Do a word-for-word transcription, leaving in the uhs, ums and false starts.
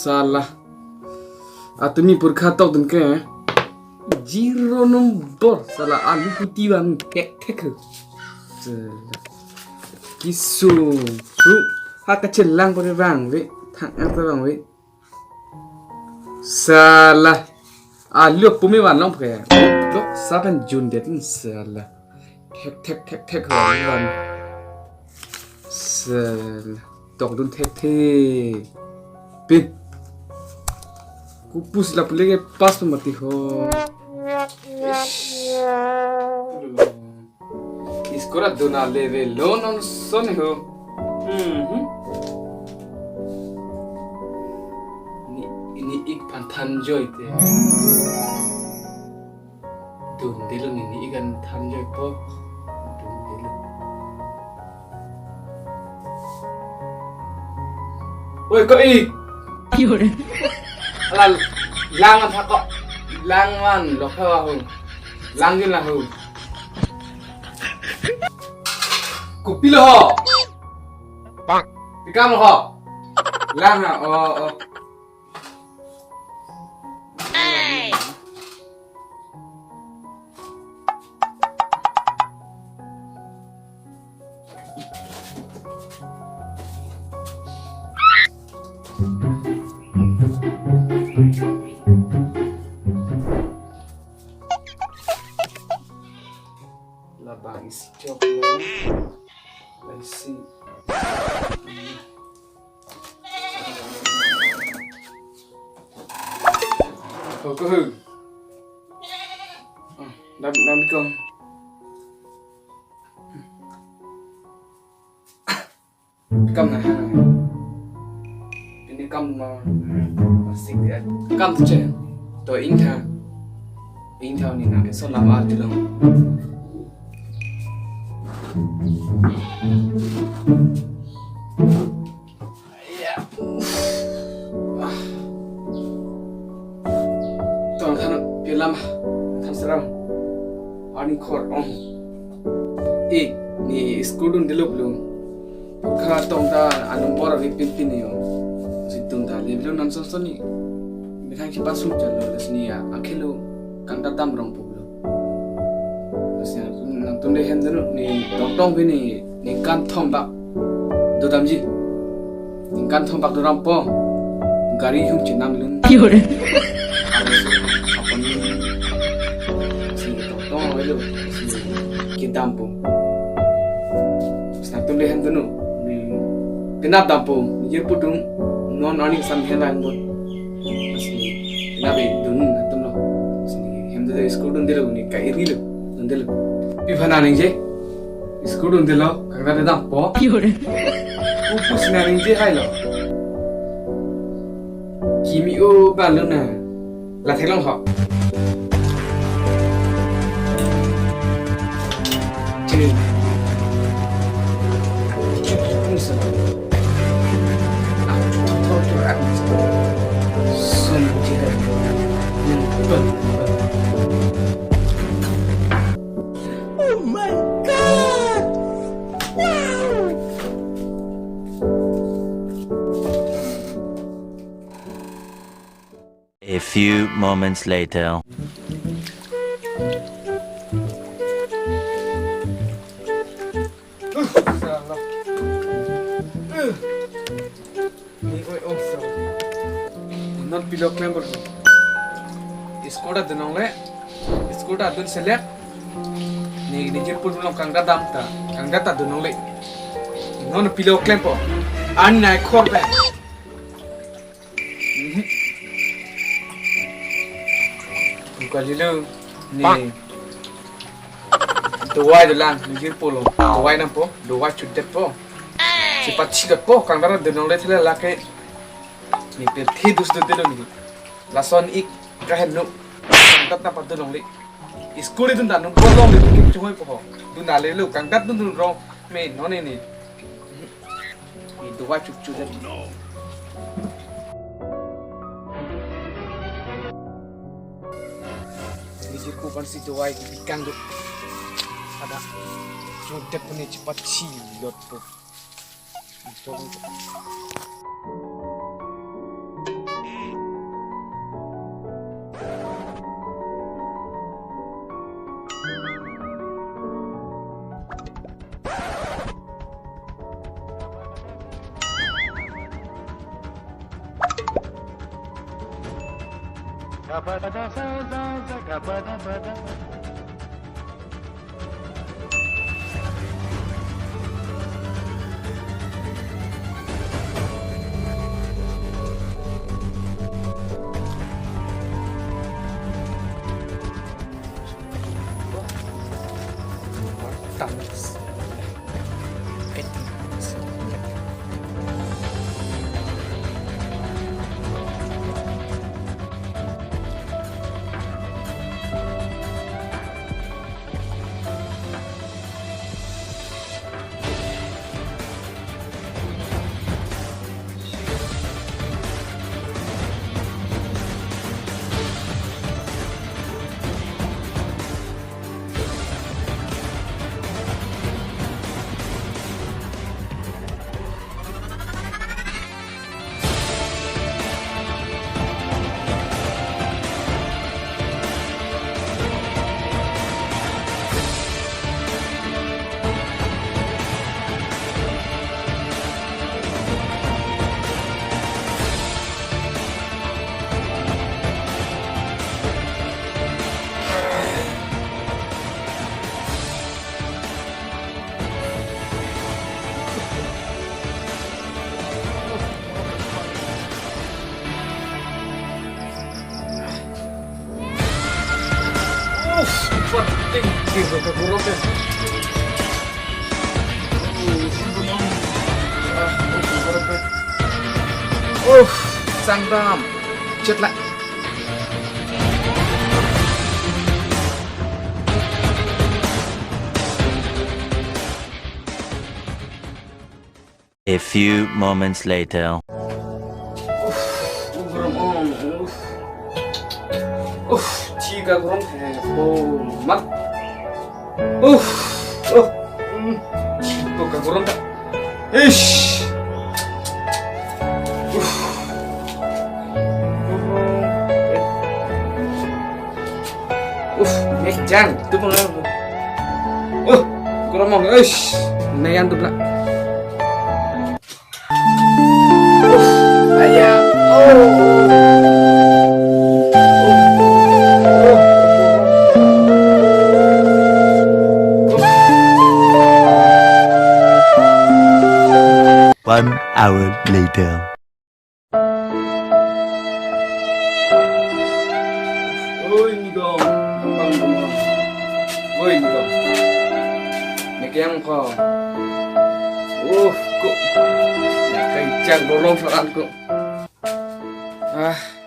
Sala. Atumi porikha tokdun ke zero number. Sala alu kuti van thekthek ho. Sala. Kisu. Su. Ha kachelang pore vangve. Thang ang ta vangve. Sala. Alu apu me vanlong pake. Lok sapan jun det in sala. Thekthek thekthek ho van. Sala. Tokdun thekthek. Pin. Kopusla pule ke pass pe mati ho. Ish. School adun a level lo non son ho. Mhm. Ni, ni ik phan thanjoi te. Dundelo ni, ni ik an thanjoi po. Dundelo. Oi, ko ik. Ala lang an thak ko. Lang man lo kha ho. Lang jin la ho. Kopi lo ho. Bang. Pi kam lo ho. Lang ha. Oh, oh. Labang isi chok lo. Isi. Koko. Dam, dam kong. Kam na ha. Ini kam ma. Masih dia. Kam tu che. To ingtha. Ingtha ni na so lama di long. Ya. Ah. Tong than pilam than seram. Ani khor ong. E, ni school dundelo pulo. Porikha tong ta anum bor ave pinpin yo. Si dun ta le pulo non son son ni. Methang si pass sum chalo, lasi ni ya akhelo kangdam rong pulo. Lasi nangtum le hem dunu ni tongtong pini ningkan thom bak dodamji. Ningkan thom bak dodampo. Gari hum chenam lun. Yo re. Apo ni. Si tongtong avelo. Si kedampo. Lasi nangtum le hem dunu. Ni kenap dampo. Ni jirpo dun. Non ani sam hen lang bon. Lasi kenap e dun nangtum lo. Lasi hem dunu school dundelo ni ka iri lo. Dundelo. Pi phana ningje. School dundelo, kangdam dampo. Yo re. Kopusna ningje hai lo. Kimi o ban lo na. La theklong ho. Che. Che, che, che, che. Ah, che, che, che, che. Sun, che. Nang, ban, ban. Oh my God! Wow! A few moments later. Ni oi ong so. Non pilo klem bor. School ta dun longle. School ta dun selek. Ni ni jirpo dun long kangdam ta. Kangdam ta dun longle. Non pilo klempo. An nai khor pe. Bukan dulu. Ni. Dawai dolang, ni jirpo lo. Dawai dampo, dawai chudetpo. Chepathidetpo, kangdam dun longle thele lake. Ni pirthe dus dundelo ni. Lason ik kahen nu. Kangdam ta padun longle. School dun ta nu bolong ni kim chungoi po ho. Dun ale lo, kangdam dun dun rong me non ni. Ni dawai chuchu det. Ni jirpo aphan si dawai kebikang do. Ada. Chudet pu ni chepachilotpo. Ni chong. Uff, pating, tinggi ke kurang ya. Uff, sangdam. Chet la. A few moments later. Uff, uff, uff, thi ke kurang he, oh, mat. Uff, uff, mm, thi ke kurang ta. Ish. Uff. Uff, mek jang, tu pun. Uh, kurang mong, ish, nayan tu pula. Uff, ayang, oh. One hour later. Oi, Nigong. Nigong, Nigong. Oi, Nigong. Neke yang ko. Uh, ko. Ya, kancak bolong soal ko. Ah.